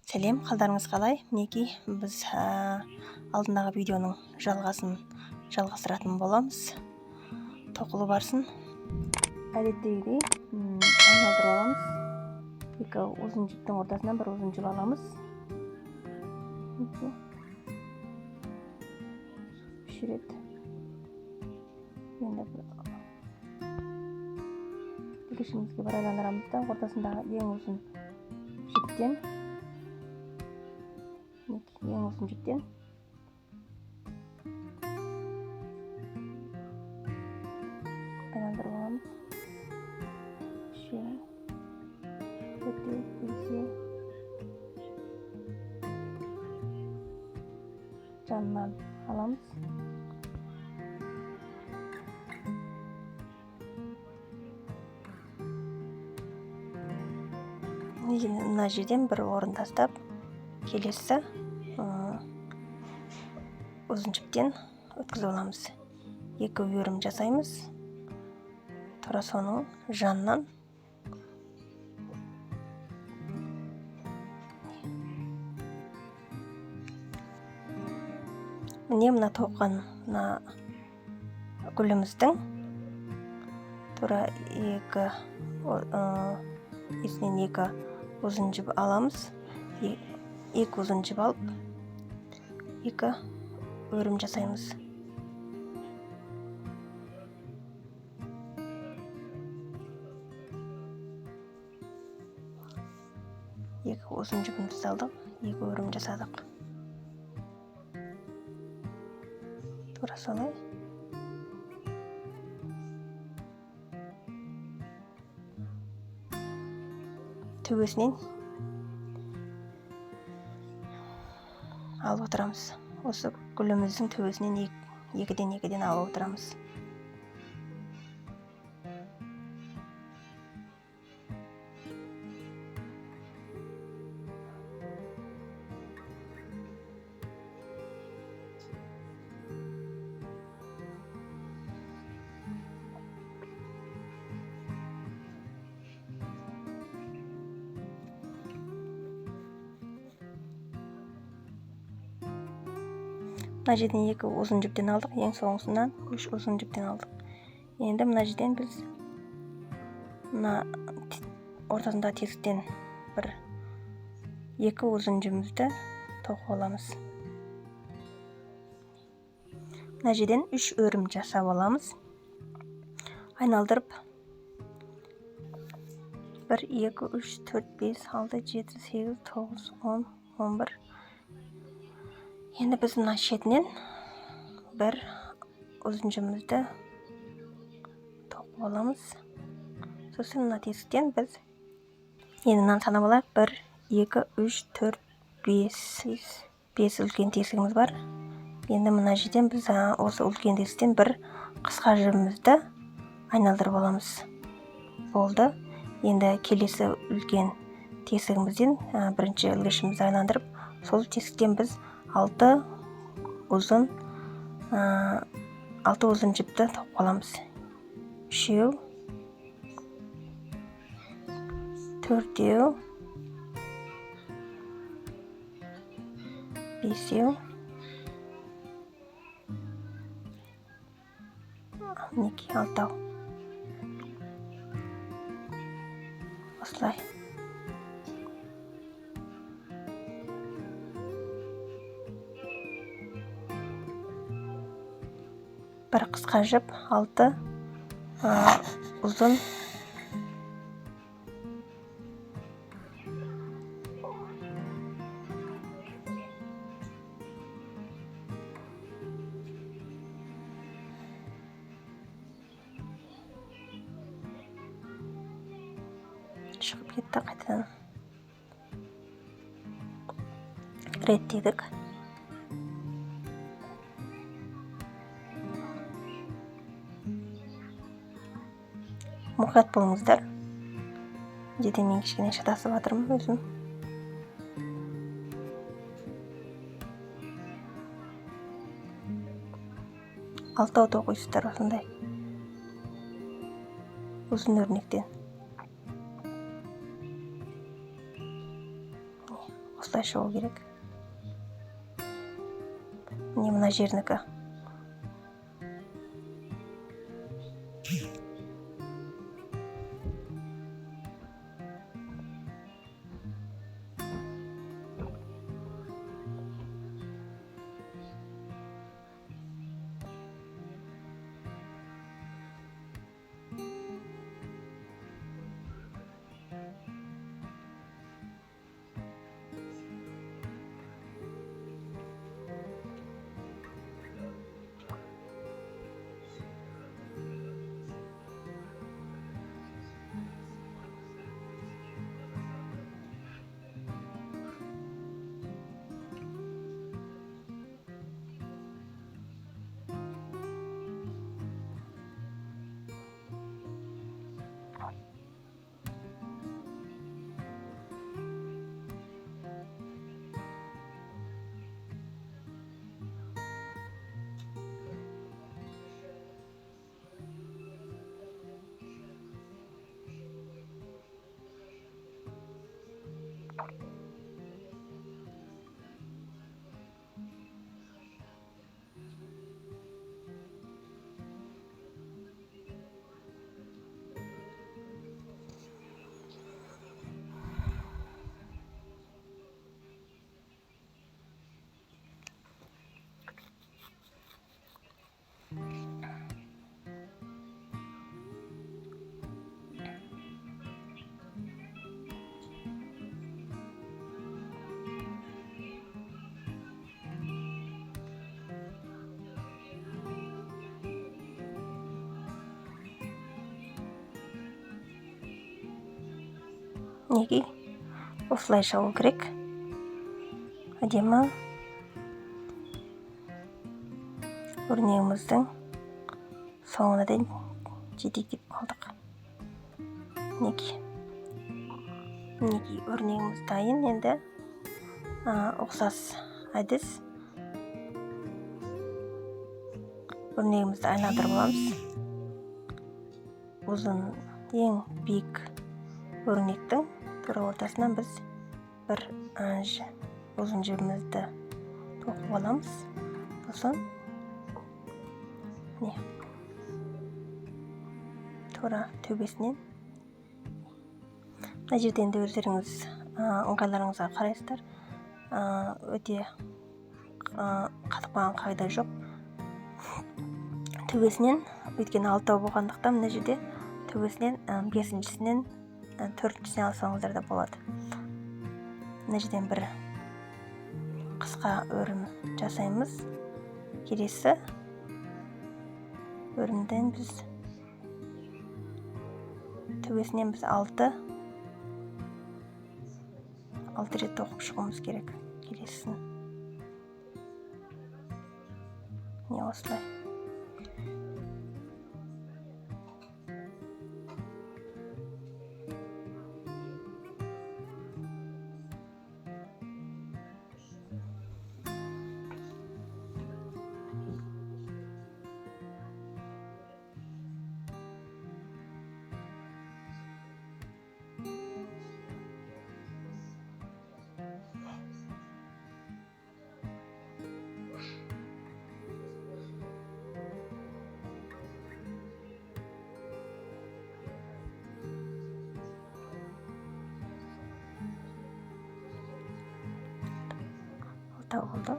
Сәлем, қалдарыңыз қалай? Мінекей, біз алдындағы видеоның жалғасын жалғастыратын боламыз. Тоқылы барсын. Әдеттегідей айналдырып аламыз. Екі ұзын жіптің ортасынан бір ұзын жіп аламыз. Мінекей. 3 рет. Енді ілгішімізге бір айландырамыз да, ортасындағы ең ұзын жіптен, мінекей, ең ұзын жіптен айландырып аламыз. Үшеу, төртеу, бесеу. Жанынан аламыз. Мына жерден бір орын тастап, келесі ұзын жіптен өткізіп аламыз. Екі өрім жасаймыз. Тура соның жанынан міне мына тоқыған мына гүліміздің тура екі, есінен екі ұзын жіп аламыз. Екі ұзын жіп алып, екі өрім жасаймыз. Екі ұзын жібімізді алдық, екі өрім жасадық. Тура солай. Төбесінен алып отырамыз. Осы гүліміздің төбесінен екіден екіден алып отырамыз. Мына жерден екі ұзын жіптен алдық, ең соңғысынан үш ұзын жіптен алдық. Енді мына жерден біз мына ортасындағы тесіктен бір екі ұзын жібімізді тоқып аламыз. Мына жерден үш өрім жасап аламыз. Айналдырып 1, 2, 3, 4, 5, 6, 7, 8, 9, 10, 11. Енді біз мына шетінен бір ұзын жібімізді тоқып аламыз. Сосын мына тесіктен біз енді мынаны санап алайық. 1, 2, 3, 4, 5. 5 үлкен тесігіміз бар. Енді мына жерден біз осы үлкен тесіктен бір қысқа жібімізді айналдырып аламыз. Болды. Енді келесі үлкен тесігімізден, бірінші ілгішімізді айландырып, сол тесіктен біз алты ұзын жіпті тоқып аламыз. Үшеу, төртеу, бесеу, мінекей алтау. Осылай. Бір қысқа жіп, алты, ұзын. Шығып кетті, қайтадан реттедік. Мұқият болыңыздар. Жерде мен кішкене шатасып жатырмын өзім. Алтау тоқисыздар осындай ұзын өрнектен. Осылай шығу керек. Міне мына жерінікі. Неге осылай шығу керек? Әдемі өрнегіміздің соңына дейін жетектеп қалдық. Неге? Мінекей өрнегіміз дайын. Енді ұқсас әдіс. Өрнегімізді айналдырып аламыз. Ұзын ең биік өрнектің тура ортасынан біз бір ұзын жібімізді тоқып аламыз. Сосын міне тура төбесінен мына жерде енді өздеріңіз ыңғайларыңызға қарайсыздар. Өте қатып қалған қағида жоқ. Төбесінен, өйткені алтау болғандықтан мына жерде төбесінен бесіншісінен төртіншісінен алсаңыздар да болады. Мына жерден бір қысқа өрім жасаймыз. Келесі өрімден біз төбесінен біз 6 рет тоқып шығуымыз керек. Келесісін. Міне осылай. Oldu.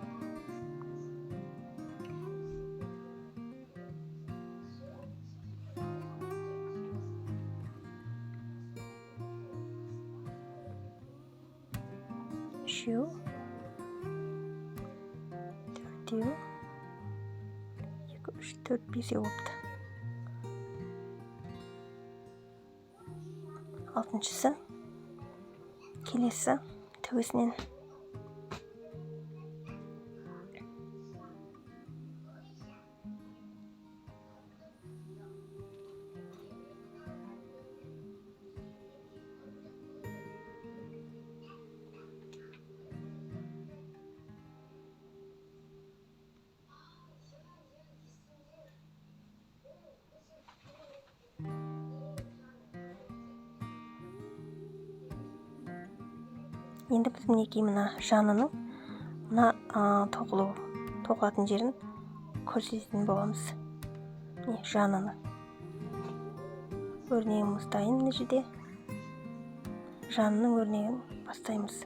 Үшеу, төртеу, екі, үш, төрт, бесеу болыпты. Алтыншысы келесі төбесінен. Енді біз мінекей мына жанының мына тоқылу тоқылатын жерін көрсететін боламыз. Міне жаныны. Өрнегіміз дайын мына жерде. Жанының өрнегін бастаймыз.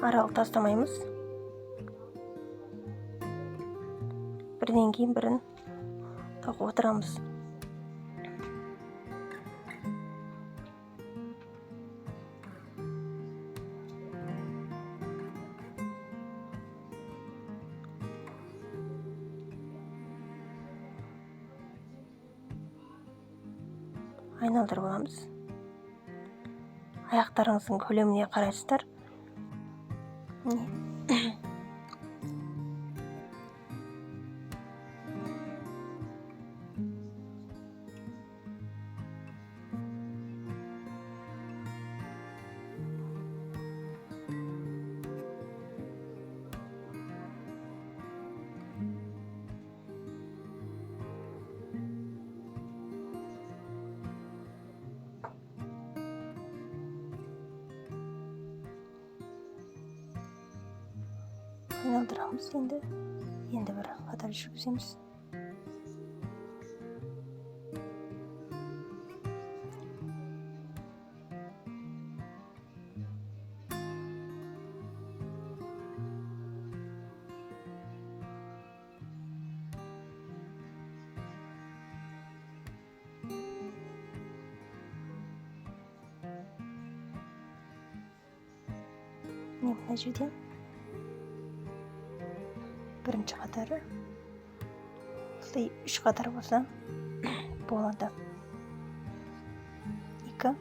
Аралық тастамаймыз. Бірінен кейін бірін тоқып отырамыз. Айналдырып аламыз. Аяқтарыңыздың көлеміне қарайсыздар. Айналдырамыз енді. Енді бір қатар жүргіземіз. Міне мына жерден бірінші қатары осылай 3 қатар болса болады. 2.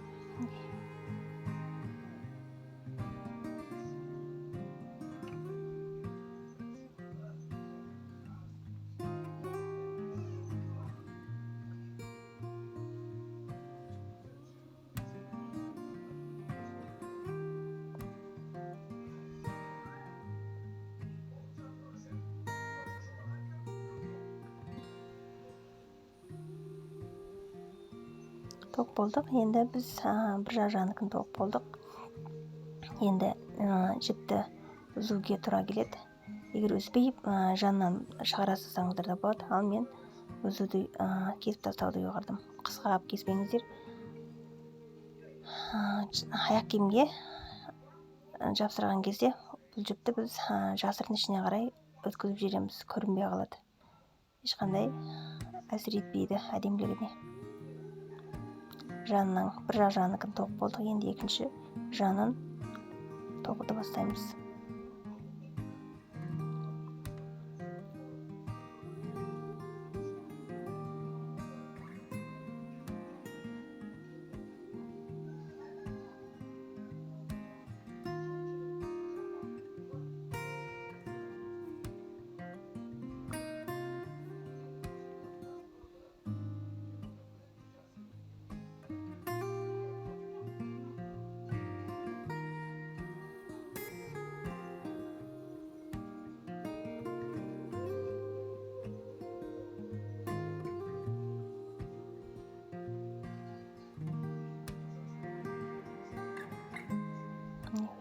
Тоқ болдық. Енді біз бір жақ жаныкін тоқ болдық. Енді жіпті үзуге тура келеді. Егер үзбей жанынан шығара салсаңыздар да болады. Ал мен үзуді, кесіп тастауды ұйғардым. Қысқа қылып кеспеңіздер. Аяқ киімге жапсырған кезде бұл жіпті біз жасырын ішіне қарай өткізіп жібереміз, көрінбей қалады. Ешқандай әсер етпейді әдемілігіне. Жанның бір жақ жаныкін тоқып болдық. Енді екінші жанын тоқуды бастаймыз.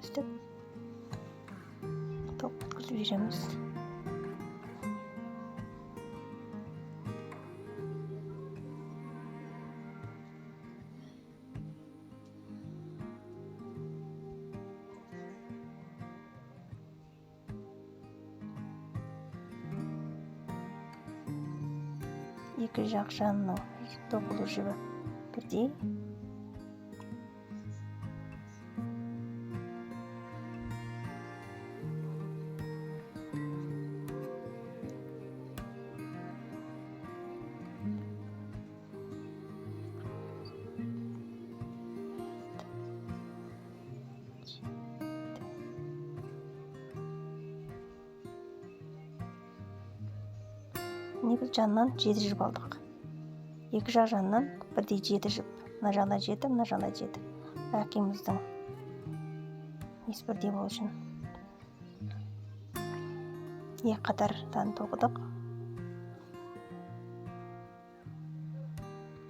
Өстіп тоқ өткізіп жібереміз. Екі жақ жанының тоқылу жібі бірдей. Міне біз жанынан 7 жіп алдық. Екі жақ жанынан бірдей 7 жіп. Мына жағында 7, мына жағында 7. Аяқ киіміміздің несі бірдей болу үшін. Екі қатардан тоқыдық.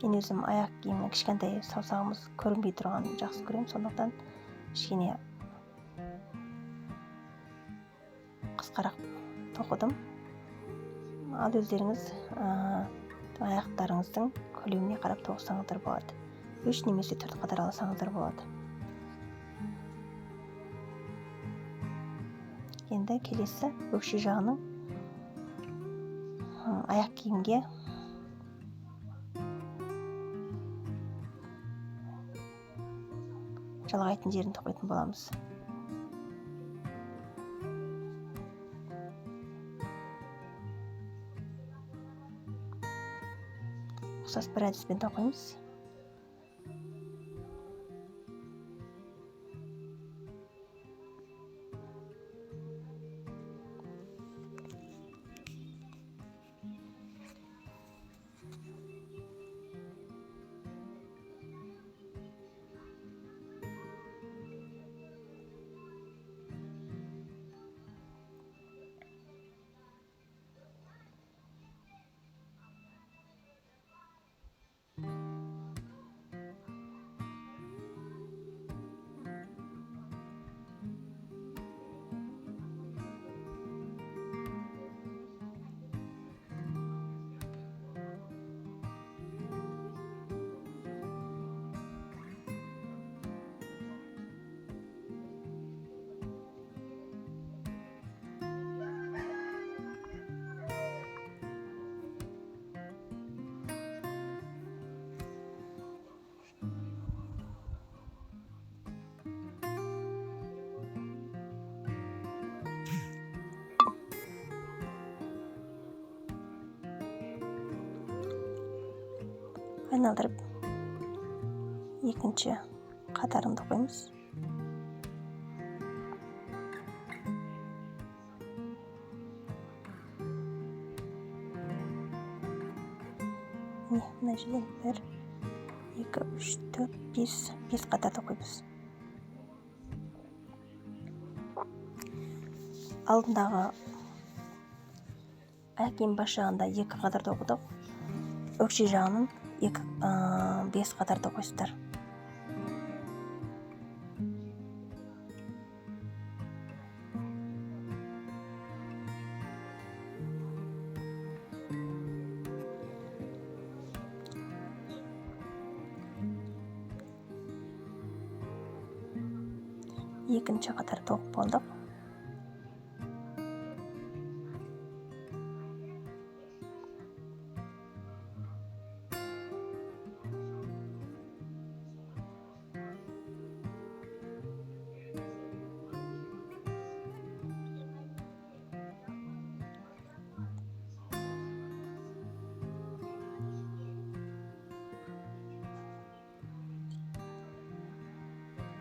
Мен өзім аяқ киімнің кішкентай саусағымыз көрінбей тұрғанын жақсы көремін, сондықтан кішкене қысқарақ тоқыдым. Ал өздеріңіз аяқтарыңыздың көлеміне қарап тоқысаңыздар болады. 3 немесе 4 қатар алсаңыздар болады. Енді келесі өкше жағының аяқ киімге жалғайтын жерін тоқитын боламыз. Ұқсас бір әдіспен тоқимыз. Айналдырып екінші қатарын тоқимыз. Міне, мына жерден 1, 2, 3, 4, 5, 5 қатар тоқимыз. Алдындағы аяқ киім бас жағында 2 қатар тоқыдық. Өкше жағының 5 қатар тоқисыздар. Екінші қатар тоқып болдық.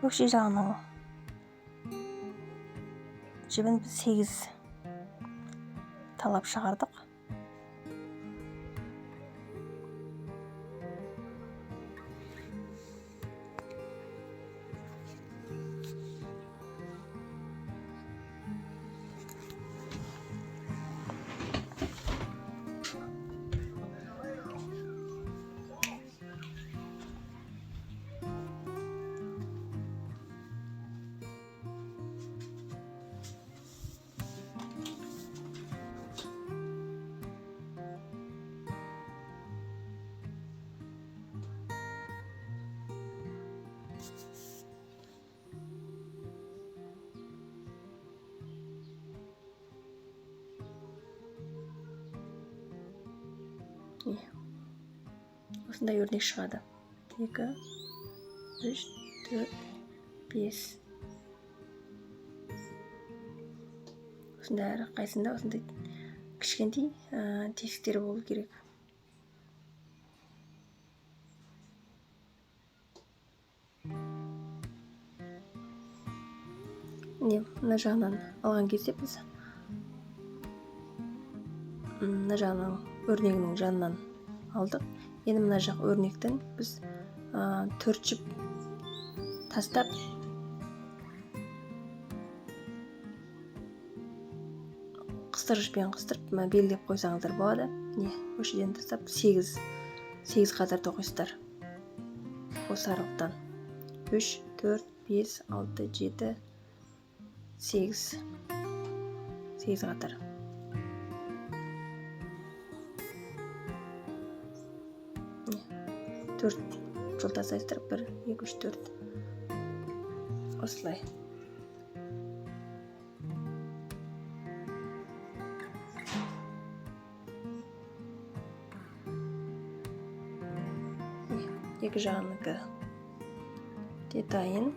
Өкше жағының жібін біз 8 талап шығардық. Осындай өрнек шығады. 2, 3, 4, 5. Осындай әрқайсысында осындай кішкентай тесіктері болу керек. Міне, мына жағынан алған кезде біз мына жағынан өрнегінің жанынан алдық. Енді мына жақ өрнектің біз 4 жіп тастап қыстырғышпен қыстырып белгілеп қойсаңыздар болады. Міне, осы жерден тастап 8 қатар тоқисыздар. Осы аралықтан 3, 4, 5, 6, 7, 8. 8 қатар. Міне, 4 жол тастайсыздар. 1, 2, 3, 4. Осылай. Екі жағынікі де дайын.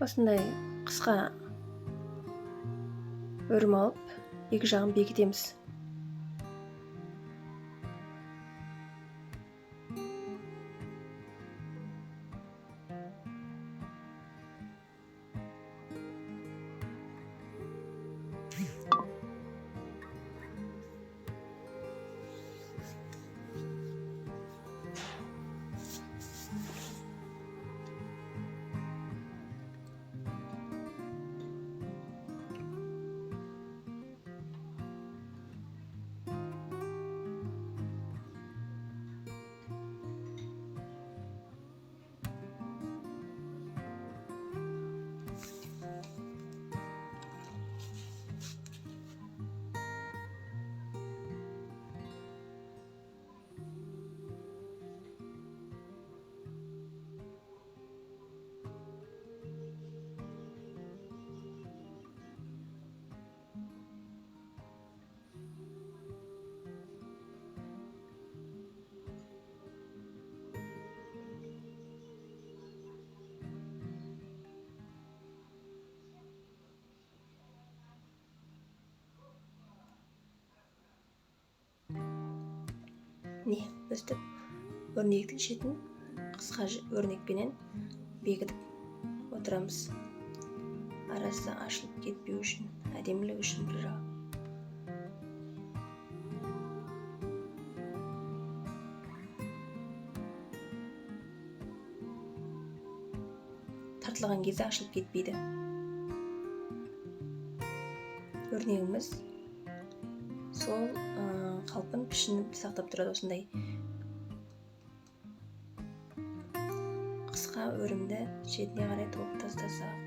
Осындай қысқа өрім алып, екі жағын бекітеміз. Міне, өстіп өрнектің шетін қысқа өрнекпенен бекітіп отырамыз. Арасы ашылып кетпеу үшін, әдемілік үшін бір жағы. Тартылған кезде ашылып кетпейді. Өрнегіміз сол, қалпын пішінін сақтап тұрады. Осындай қысқа өрімді шетіне қарай тоқып тастасақ.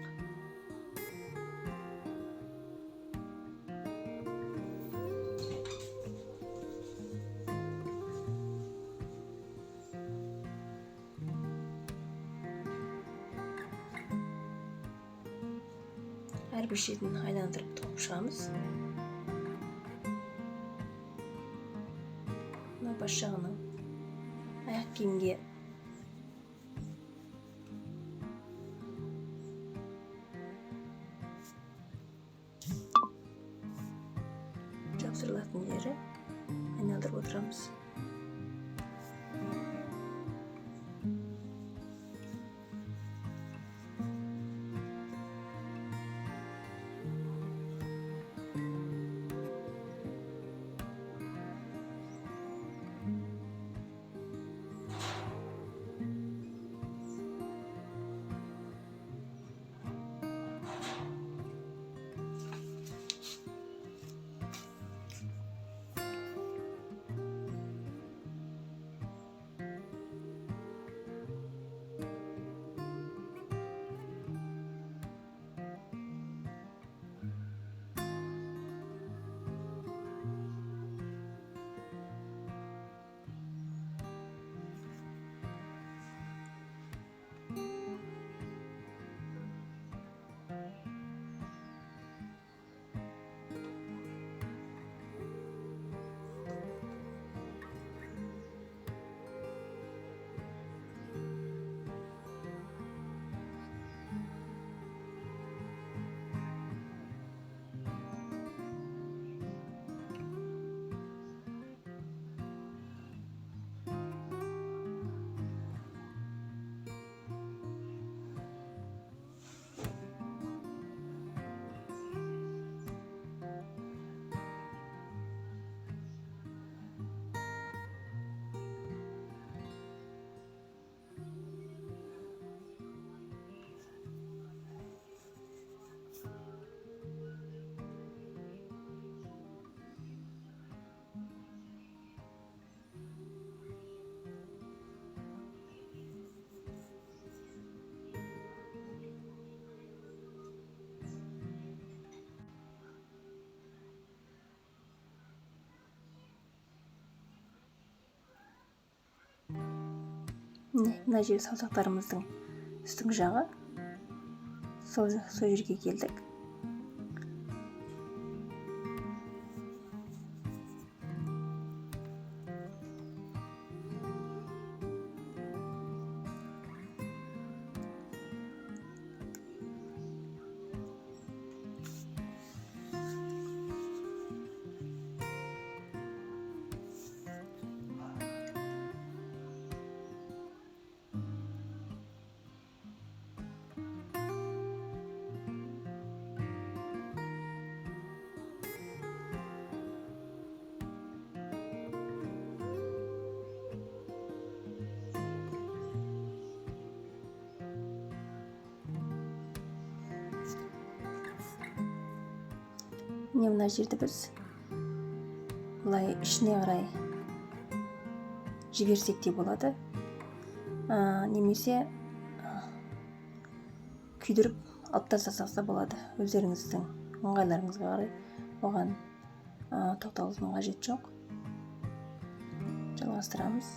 Әрбір шетін айландырып тоқып шығамыз. Мына бас жағының аяқ киімге жапсырылатын жері айналдырып отырамыз. Міне, мына жер саусақтарымыздың үстіңгі жағы. Сол жерге келдік. Міне, мына жерді біз былай ішіне қарай жіберсек те болады, немесе күйдіріп алып тастасақ та болады. Өздеріңіздің ыңғайларыңызға қарай оған тоқталудың қажеті жоқ. Жалғастырамыз.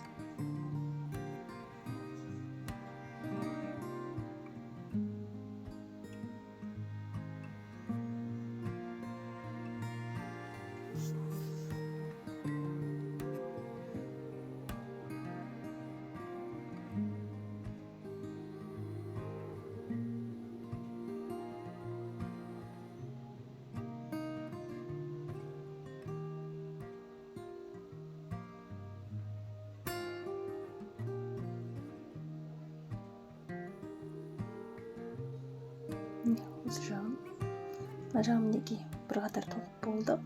Осы жағын, мына жағын мінекей бір қатар тоқып болдық.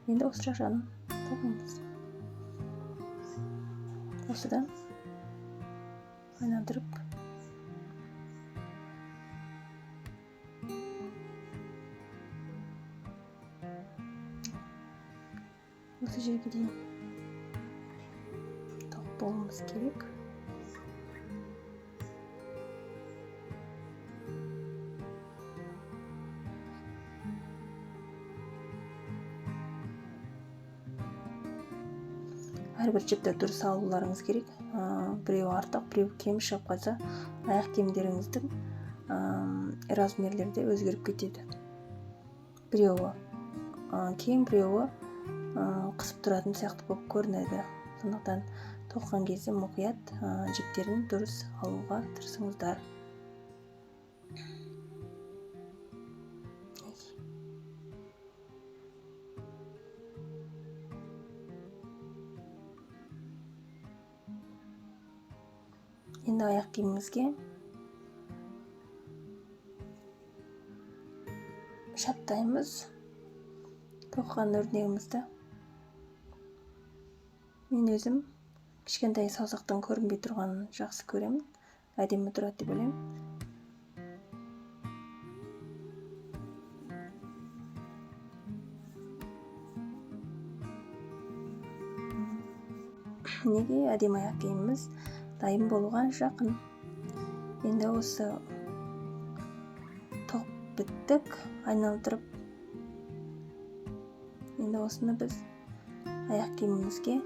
Енді осы жақ жағын тоқимыз. Осыдан айналдырып осы жерге дейін тоқып болуымыз керек. Әрбір жіпті дұрыс алуларыңыз керек. Біреу артық, біреу кем шығып қалса, аяқ киімдеріңіздің размерлері де өзгеріп кетеді. Біреуі кең, біреуі қысып тұратын сияқты болып көрінеді. Сондықтан тоқыған кезде мұқият жіптерін дұрыс алуға тырысыңыздар. Енді аяқ киімімізге шаптаймыз тоқыған өрнегімізді. Мен өзім кішкентай саусақтың көрінбей тұрғанын жақсы көремін, әдемі тұрады деп ойлаймын. Неге әдемі аяқ киіміміз дайын болуға жақын. Енді осы тоқып біттік, айналдырып. Енді осыны біз аяқ киімімізге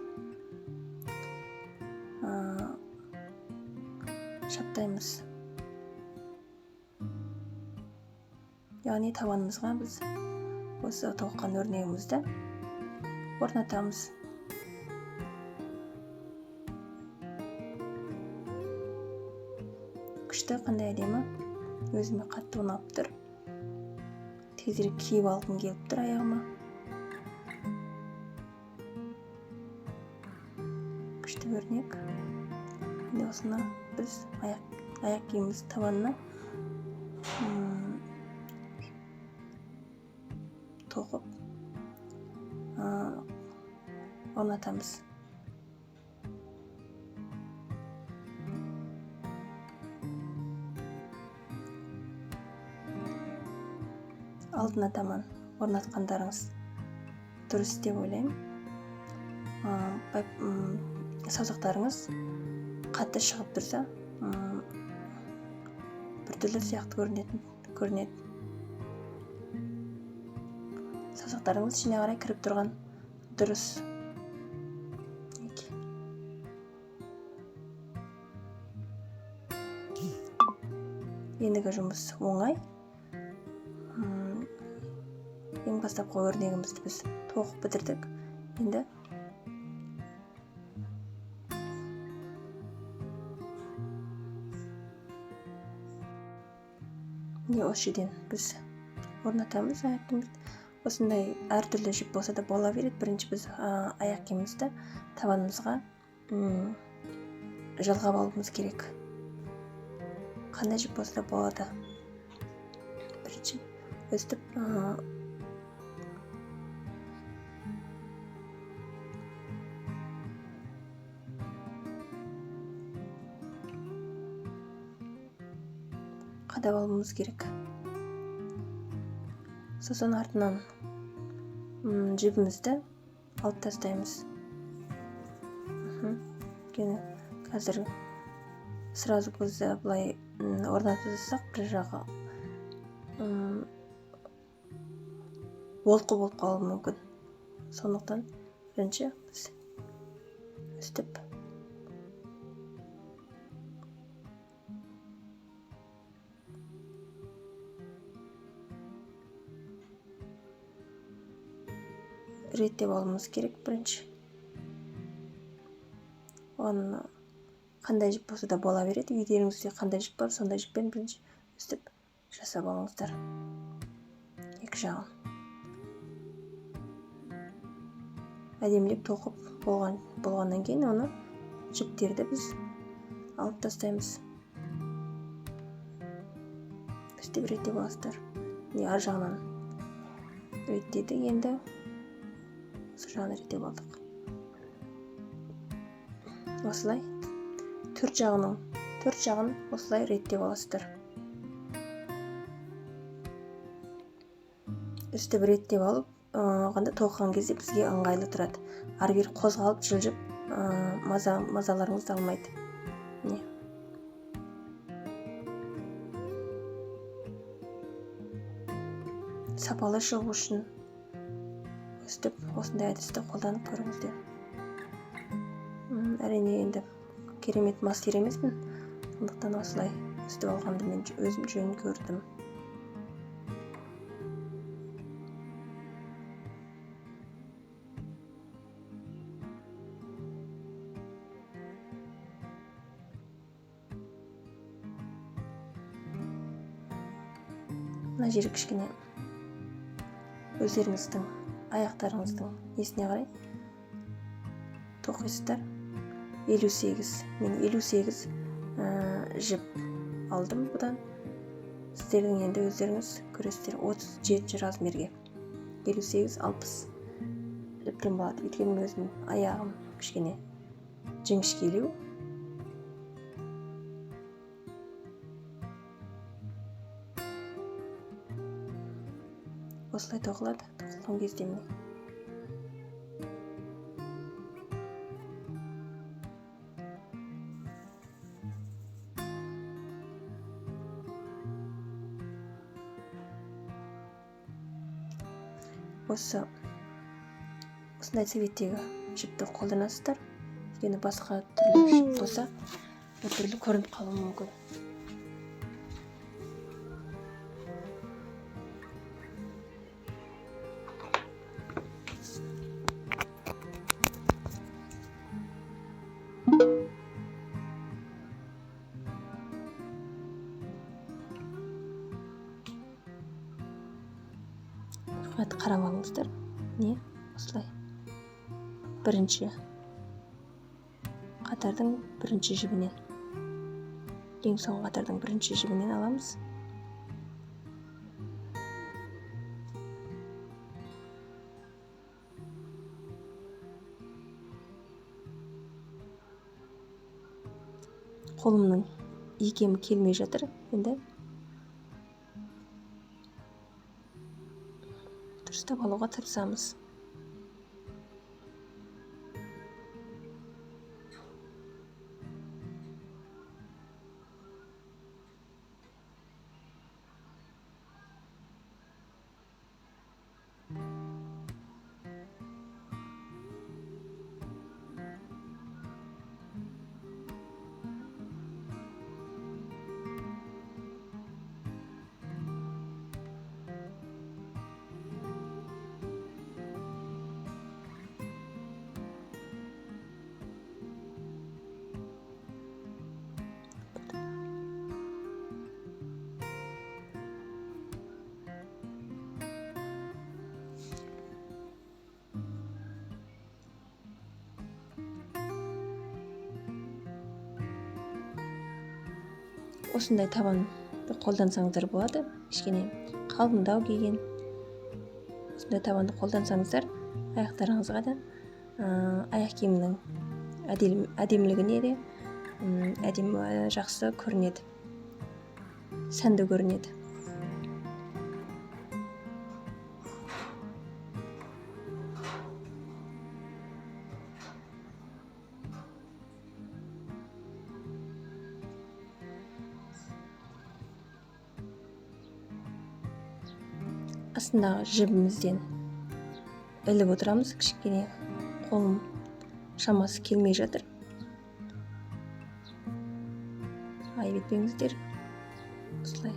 шаптаймыз. Яғни табанымызға біз осы тоқыған өрнегімізді орнатамыз. Күшті, қандай әдемі, өзіме қатты ұнап тұр. Тезірек киіп алғым келіп тұр аяғыма. Күшті өрнек. Енді осыны біз аяқ киіміміз табанына тоқып орнатамыз. Алдына таман орнатқандарыңыз дұрыс деп ойлаймын. Саусақтарыңыз қатты шығып тұрса, біртүрлі сияқты көрінеді. Саусақтарыңыз ішіне қарай кіріп тұрған дұрыс. Ендігі жұмыс оңай. Ең бастапқы өрнегімізді біз тоқып бітірдік. Енді міне осы жерден біз орнатамыз аяқ киімімізді. Осындай әртүрлі жіп болса да бола береді. Бірінші біз аяқ киімімізді табанымызға жалғап алуымыз керек. Қандай жіп болса да болады. Бірінші өстіп қадап алуымыз керек. Сосын артынан жібімізді алып тастаймыз. Өйткені қазір сразу біз былай орнатып тастасақ, бір жағы олқы болып қалуы мүмкін. Сондықтан бірінші біз өстіп реттеп алуымыз керек бірінші. Оны қандай жіп болса да бола береді. Үйлеріңізде қандай жіп бар, сондай жіппен бірінші өстіп жасап алыңыздар. Екі жағын әдемілеп тоқып болғаннан кейін оны жіптерді біз алып тастаймыз. Өстіп реттеп аласыздар. Міне ар жағынан реттедік, енді осы жағын реттеп алдық. Осылай төрт жағын осылай реттеп аласыздар. Өстіп реттеп алып, қанда тоқыған кезде бізге ыңғайлы тұрады. Ары бері қозғалып жылжып, мазаларыңызды алмайды. Міне. Сапалы шығу үшін өстіп осындай әдісті қолданып көріңіздер. Әрине енді керемет мастер емеспін, сондықтан осылай өстіп алғанды мен өзім жөн көрдім. Мына жері кішкене өздеріңіздің аяқтарыңыздың несіне қарай тоқисыздар. 58, мен 58, жіп алдым бұдан. Сіздердің енді өздеріңіз көресіздер, 37 размерге 58, 60 жіптен болады. Өйткені мен өзім аяғым кішкене жіңішкелеу. Осылай тоқылады. Тоқылған кезде міне осындай цветтегі жіпті қолданасыздар. Өйткені басқа түрлі жіп болса біртүрлі көрініп қалуы мүмкін. Мұқият қарап алыңыздар. Міне осылай бірінші қатардың бірінші жібінен, ең соңғы қатардың бірінші жібінен аламыз. Қолымның икемі келмей жатыр енді. Дұрыстап алуға тырысамыз. Осындай табанды қолдансаңыздар болады. Кішкене қалыңдау келген осындай табанды қолдансаңыздар аяқтарыңызға да, аяқ киімнің әдемілігіне де, әдемі, жақсы көрінеді, сәнді көрінеді. Астындағы жібімізден іліп отырамыз. Кішкене қолым шамасы келмей жатыр, айып етпеңіздер. Осылай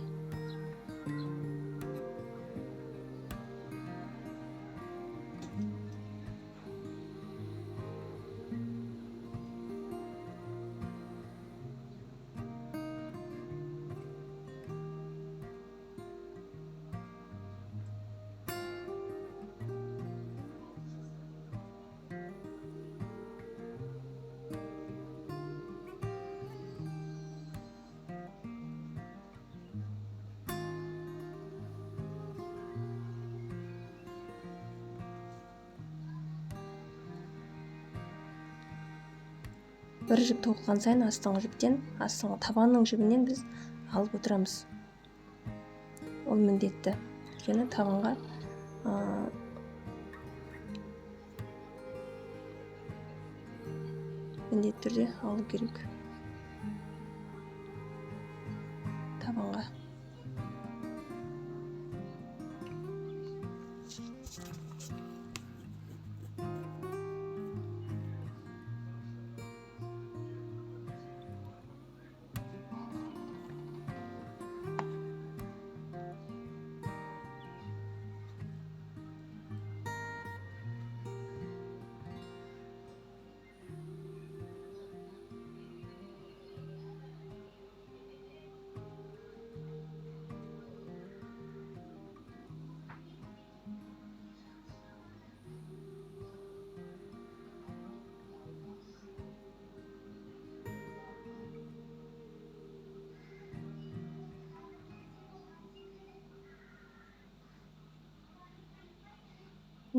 бір жіп тоқылған сайын астыңғы жіптен, астыңғы табанның жібінен біз алып отырамыз. Ол міндетті. Өйткені табанға міндетті түрде алу керек. Табанға.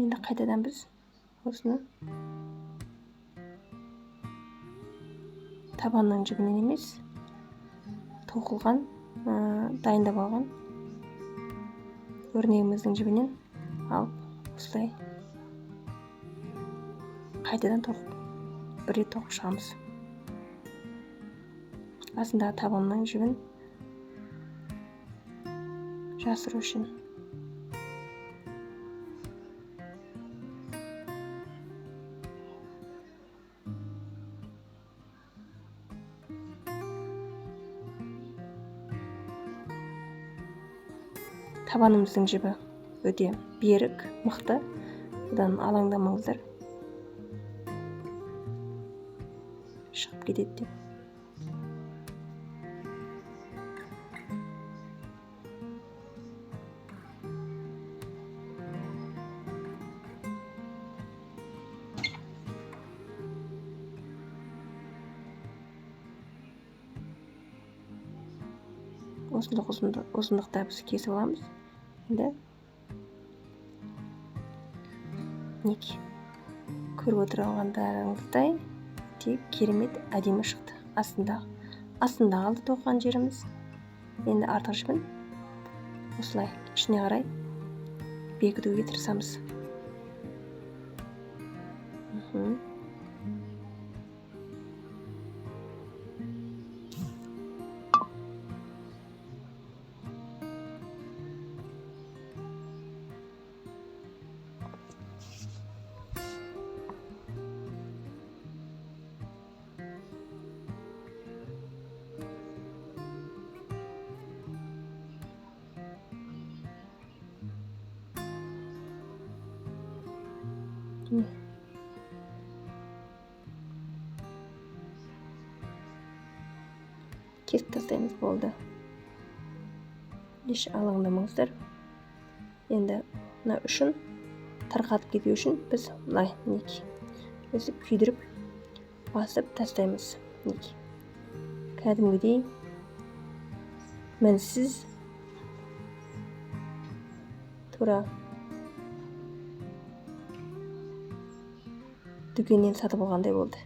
Енді қайтадан біз осыны табанның жібінен емес, тоқылған, дайындап алған өрнегіміздің жібінен алып, осылай қайтадан тоқып, бір рет тоқып шығамыз. Астындағы табанның жібін жасыру үшін. Табанымыздың жібі өте берік, мықты, бұдан алаңдамаңыздар, шығып кетеді деп. Ұзындықта біз кесіп аламыз. Енді мінекей көріп отырғандарыңыздай өте керемет әдемі шықты. Астында қалды тоқыған жеріміз. Енді артық жібін осылай ішіне қарай бекітуге тырысамыз. Кесіп тастаймыз, болды. Еш алаңдамаңыздар. Енді мына үшін тарқатып кету үшін біз былай мінекей өсіп күйдіріп басып тастаймыз. Мінекей кәдімгідей Мінсіз, тура дүкеннен сатып алғандай болды.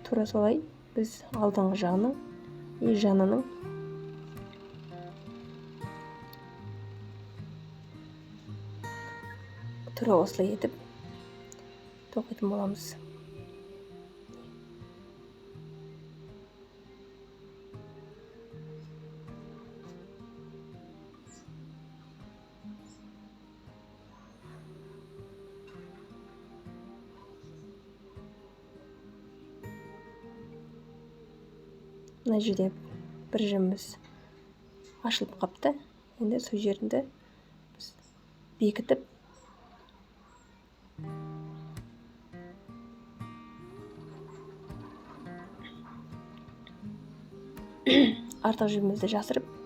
Тура солай біз алдыңғы жағының и жанының тура осылай етіп тоқитын боламыз. Мына жерде бір жібіміз ашылып қапты. Енді сол жерінде біз бекітіп артық жібімізді жасырып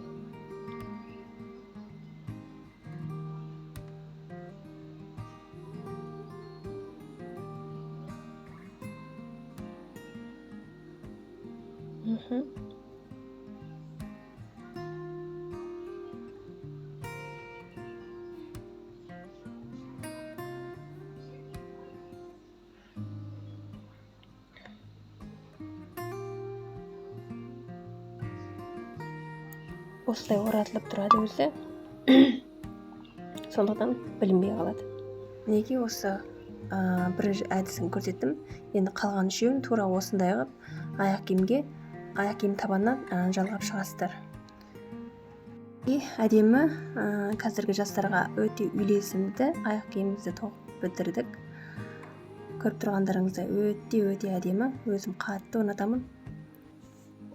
Осылай оратылып тұрады өзі. Сондықтан білінбей қалады. Неге осы бір әдісін көрсеттім. Енді қалған үшеуін тура осындай қылып аяқ киім табанынан жалғап шығасыздар. И әдемі, қазіргі жастарға өте үйлесімді аяқ киімімізді тоқып бітірдік. Көріп тұрғандарыңыздай өте-өте әдемі, өзім қатты ұнатамын.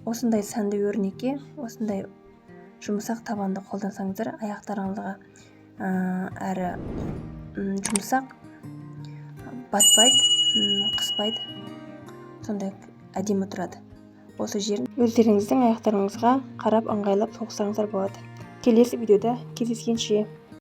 Осындай сәнді өрнекке, осындай жұмсақ табанды қолдансаңыздар, аяқтарыңызға, әрі, жұмсақ, батпайды, қыспайды, сондай әдемі тұрады. Осы жерін өздеріңіздің аяқтарыңызға қарап ыңғайлап соқсаңыздар болады. Келесі видеода кездескенше.